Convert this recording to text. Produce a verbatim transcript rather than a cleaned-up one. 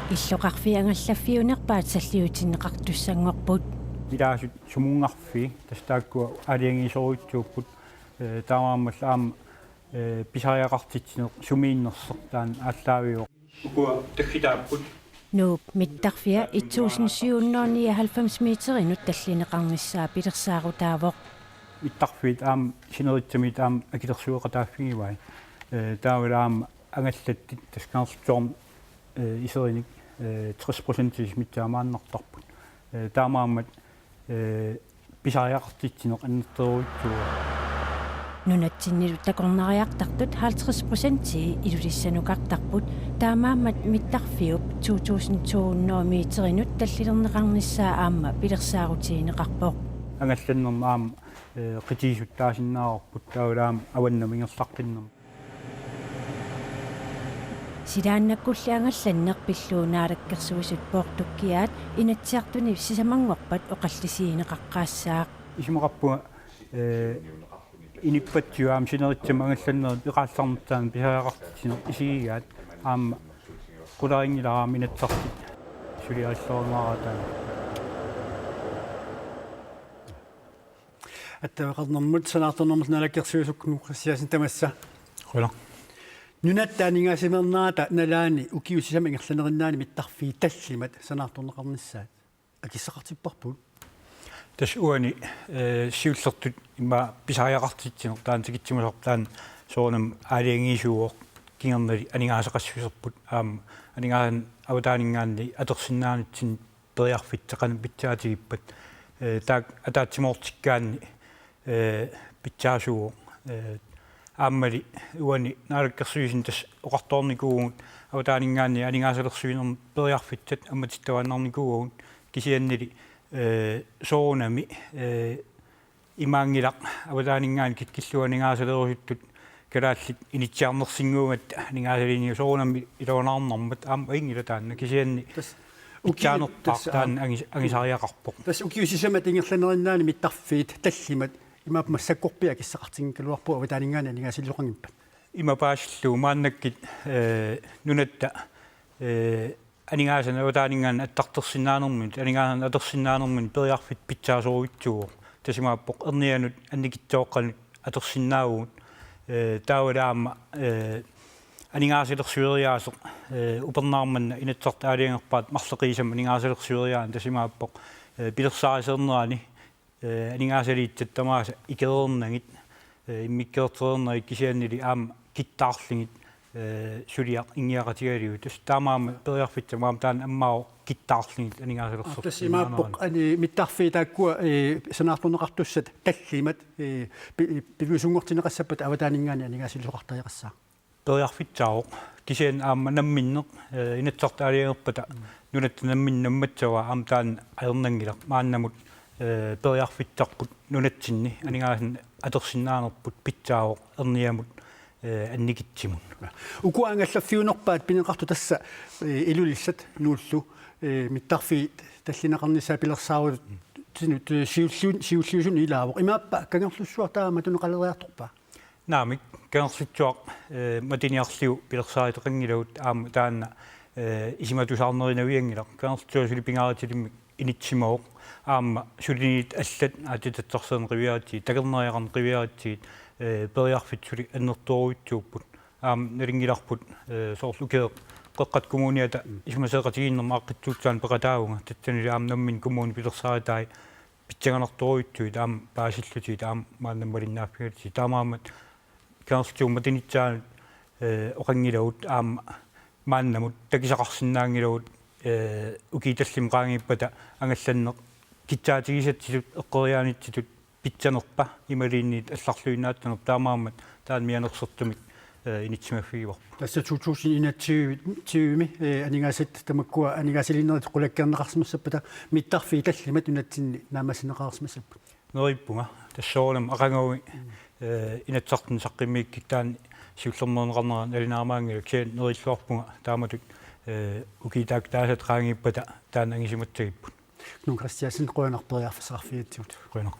Illoqarfiit angallaffiunerpaat salliutinneqartussanngorput. Ilaasut sumunngarfii tassa taakkua aalajangiisorujussuupput, eh, taamaammallu aamma, eh, pisariaqartitsineq sumiinnersoq taanna aallaaviuvoq. Ukua takkutaapput. Nuup mittarfia et tusind syv hundrede nioghalvfems meterinut tallineqarnissaa pilersaarutaavoq. Mittarfiit aamma sinerissamiit aamma akilersueqataaffigivai. Eh, taavalu aamma angallatit tassa Kangerlussuarmi, eh, iserinik, eh, tres procent missaamaannartarput. Eh, taamaammat, eh, pisariaqartitsineq annertoorujussuuvoq. Nunatsinnilu takornariartartut halvtreds procent Ilulissanukartarput, taamaammat mittarfiup to tusind to hundrede meterinut tallilerneqarnissaa aamma pilersaarutigineqarpoq. Angallannermi aamma, eh, qitiusuttaasinnaavarput taavalu aamma avannamut ingerlaqqinnermi. Silaannakkulli angallanneq pillugu Naalakkersuisut poortukkiaat Inatsisartuni sisamanngorpat oqallisigineqaqqaassaaq. Isumaqarpunga, eh, inuppassuit aamma sinerissami angallannerit peqallaarnertaani pisariaqartitsineq isigigaat aamma qularinngilara aamma Inatsisartut suliarilluarunnaaraat taanna. Attaveqarnermut sanaartornermut Naalakkersuisut Knud Kristiansen tamassa. Qujanaq. Nunatta aningaasaliinerata nalaani ukiut sisamat ingerlanerinnaani mittarfiit tallimat sanaartorneqarnissaat akissaqartipparput. Tassa uani, eh, siullertut immaqa pisariaqartitsineq taanna tikitsimasarpoq taanna soorunami aalajangiisuuvoq kingornali aningaasaqassuserput aamma aningaasanik avataaninngaanniit atorsinnaanitsinni periarfissat qanoq pitsaatigippat, eh, taakku ataatsimoortikkaanni, eh, pitsaasuuvoq, eh, aammali uani Naalakkersuisuni tassa oqartoornikuuvugut avataaninngaanniit aningaasalersuinermut periarfissat ammatittavaannarnikuuagut kisiannili, eh, soorunami, eh, imaanngilaq avataaninngaanniit kikkut aningaasaleerusuttut kalaallit inissiarnersinnguugatta aningaasaliiniit soorunami iluanaarnarmat aamma ajunngilaq taanna kisianni tassa ukiut pitsaanerpaaq tassa taanna angis-, angisariaqarpoq. Tassa ukiut sisamat ingerlanerinnaani mittarfiit tallimat imaappoq massakkorpiaq akissaqartinngikkaluarpugut avataaninngaanniit aningaasaliisoqanngippat. Ima paasillugu maannakkut, eh, nunatta, eh, aningaasanik avataaninngaanniit attartorsinnaanermut, aningaasanik atorsinnaanermut periarfissaq pitsaasorujussuuvoq. Tassa imaappoq ernianut annikitsuaqqanut atorsinnaavugut. Eh, taavalu aamma, eh, aningaasalersueriaaseq, eh, upernaaq manna Inatsisartut aalajangerpaat marloqiusamik aningaasalersueriaaneq tassa imaappoq, eh, pilersaarusiornerani, eh, aningaasaliissat tamaasa ikereernagit, eh, immikkoortoreernagit kisiannili aamma kittaarlugit, eh, suliaq inngiaqatigalugu. Tassa taamaammat periarfissaq aamma taanna ammaavoq kittaarlugit aningaasalersorsinnaaneranut. Tassa imaappoq ani mittarfiit taakkua, eh, sanaartorneqartussat tallimat, eh, pi-, piviusunngortinneqassappata avataaninngaanniit aningaasaliisoqartariaqassaaq. Periarfissaavoq. Kisianni aamma namminneq, eh, Inatsisartut aalajangerpata nunatta namminneq nammassavaa aamma taanna ajornanngilaq. Maannamut, eh, periarfissarput nunatsinni aningaasanik atorsinnaanerput pitsaavoq erniamut, eh, annikitsimut. Ukua angallaffiunerpaat pineqartut tassa, eh, Ilulissat Nuullu, eh, mittarfiit tallineqarnissaat pilersaarutinut, eh, siulliun-, siulliusunut ilaavoq. Imaappa Kangerlussuaq taama tamatunaqaleriartorpa? Naamik, Kangerlussuaq, eh, matuniarlugu pilersaarutaqanngilagut aamma taanna, eh, isumatusaarnerinavianngilaq. Kangerlussuaq suli pingaarutilimmik initsimavoq. Aamma suliniut allat aatsitassarsiorneq qiviaratsigit, takornariaqarneq qiviaratsigit, eh, periarfissat suli annertoorujussuupput. Aamma nalunngilarput, eh, soorlu ukioq Qeqqata Kommuniata isumasioqatigiinnermut aaqqissuussaanik peqataavunga. Tassanili aamma nammineq kommuni pilersaarutai pissanganartorujussuit aamma paasillutigit aamma maanna malinnaaffigalugit. Taamaammat Kangerlussuaq matunissaanut, eh, oqanngilagut aamma maannamut takusaqarsinnaanngilagut, eh, ukiut tallimat qaangiuppata angallanneq kissaatigisatsitut eqqoriaanitsitut pitsanerpa imaluunniit allarluinnaassanerpa taamaammat taanna mianersortumik, eh, initsimaffigivarput. Tassa to tusind enogtyve, tyve-mi, eh, aningaasat tamakkua aningaasaliinerit qulakkeerneqarsimassappata mittarfiit tallimat nunatsinni naammassineqareersimassapput. Neriuppunga. Tassa soorunami aqaguani, eh, Inatsisartuni saqqummiukkikka taanna siullermeerneqarnera nalunaarmaanngilaq kisianni neriulluarpunga taamatut, eh, ukiut taakku taasat qaangiuppata taanna angisumatsagipput. Knud Kristiansen, qujanaq periarfissaqarfigigatsigut. Qujanaq.